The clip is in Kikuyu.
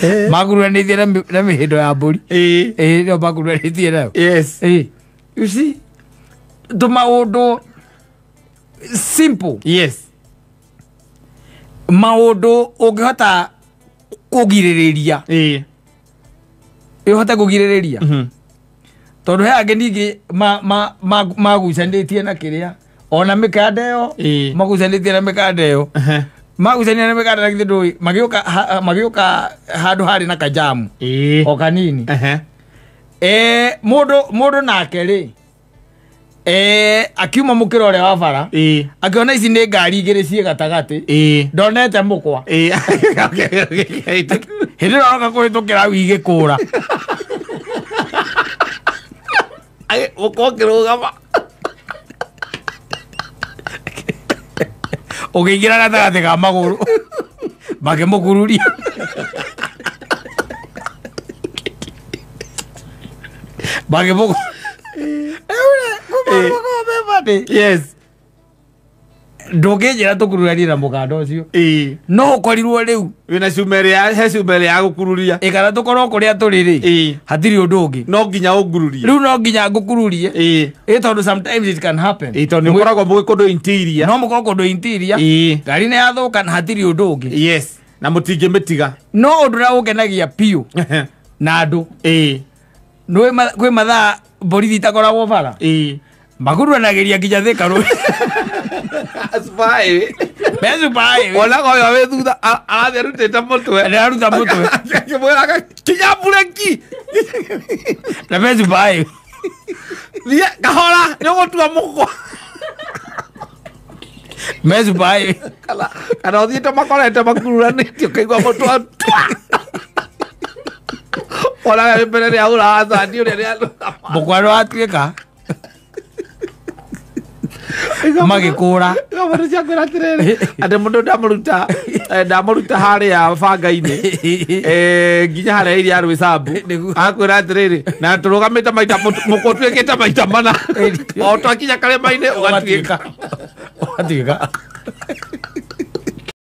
Makururanĩtie na mĩhĩndo ya mbũri. Ĩĩ, nĩo makururanĩtie nayo. Yes. Ĩĩ, you see, tũmaũndũ simple. Yes. Maũndũ ũngĩhota kũgirĩrĩria. Ũhote kũgirĩrĩria. Tondũ he angĩ ningĩ magucanĩtie na kĩrĩa ona mĩkanda ĩyo. Magucanĩtie na mĩkanda ĩyo. Magucania na mĩkanda, na githĩ ndũĩ magĩũka magĩũka handũ harĩ na kajamu o kanini. Mũndũ nake rĩ, akiuma mũkĩra ũrĩa wa bara, akĩona ici nĩ ngari igĩrĩ ciĩ gatagatĩ, ndonete mũkwa. Hĩndĩ ĩyo aroka kũhĩtũkĩra hau igĩkũra. Mũkwa ũkĩrũgama. Ũkĩingĩra gatagatĩ ka magũrũ, makĩmũkururia. Makĩmũku Yes. Ndũngĩnjĩra tũkururanie na mũkanda ũcio. No ũkorirwo rĩu Wĩna cuma ĩrĩa, he cuma ĩrĩa ya gũkururia. Ĩ, kana tũkorwo kũrĩa tũrĩ rĩ, hatirĩ ũndũ ũngĩ. No nginya ũngururie. Rĩu no nginya ngũkururie. Ĩ, tondũ sometimes it can happen. Ĩĩ, tondũ nĩ ũkoragwo mũgĩ kũndũ interior. No mũkorwo kũndũ interior, ngari nĩ yathũka na hatirĩ ũndũ ũngĩ. Yes, na mũtingĩmĩtiga. No ũndũ ũrĩa ũngenagia biũ na andũ, nĩ kwĩ mathaa borithi itakoragwo bara, makururanagĩria nginya Thika Road. Spy. Mecubaĩ. Onaga ũyũ wĩ thutha arathiĩ arutĩte mũtwe. Nĩaruta mũtwe. Akĩmwĩraga kinya bureki. Na mecubaĩ. Thiĩ kahora, nĩ ũgũtua mũkwa. Mecubaĩ. Kana ũthiĩte makorete makururanĩtie, ũkaigua mũtwe twa. Onaga nĩ mbere rĩa ũracani ũrĩa nĩ andũ. Mũkwa nĩ watuĩka magĩkũra. Mũndũ ciakwĩra atĩrĩrĩ, atĩ mũndũ ndamũruta, ndamũruta harĩa banga-inĩ, nginya harĩa iria Rwĩsambu. Nĩguo. Akwĩra atĩrĩrĩ, na tũrũgamĩte maita mũkwa ũtuĩkĩte maita mana, o twakinya karĩma-inĩ ũgatuĩka. Ũgatuĩka.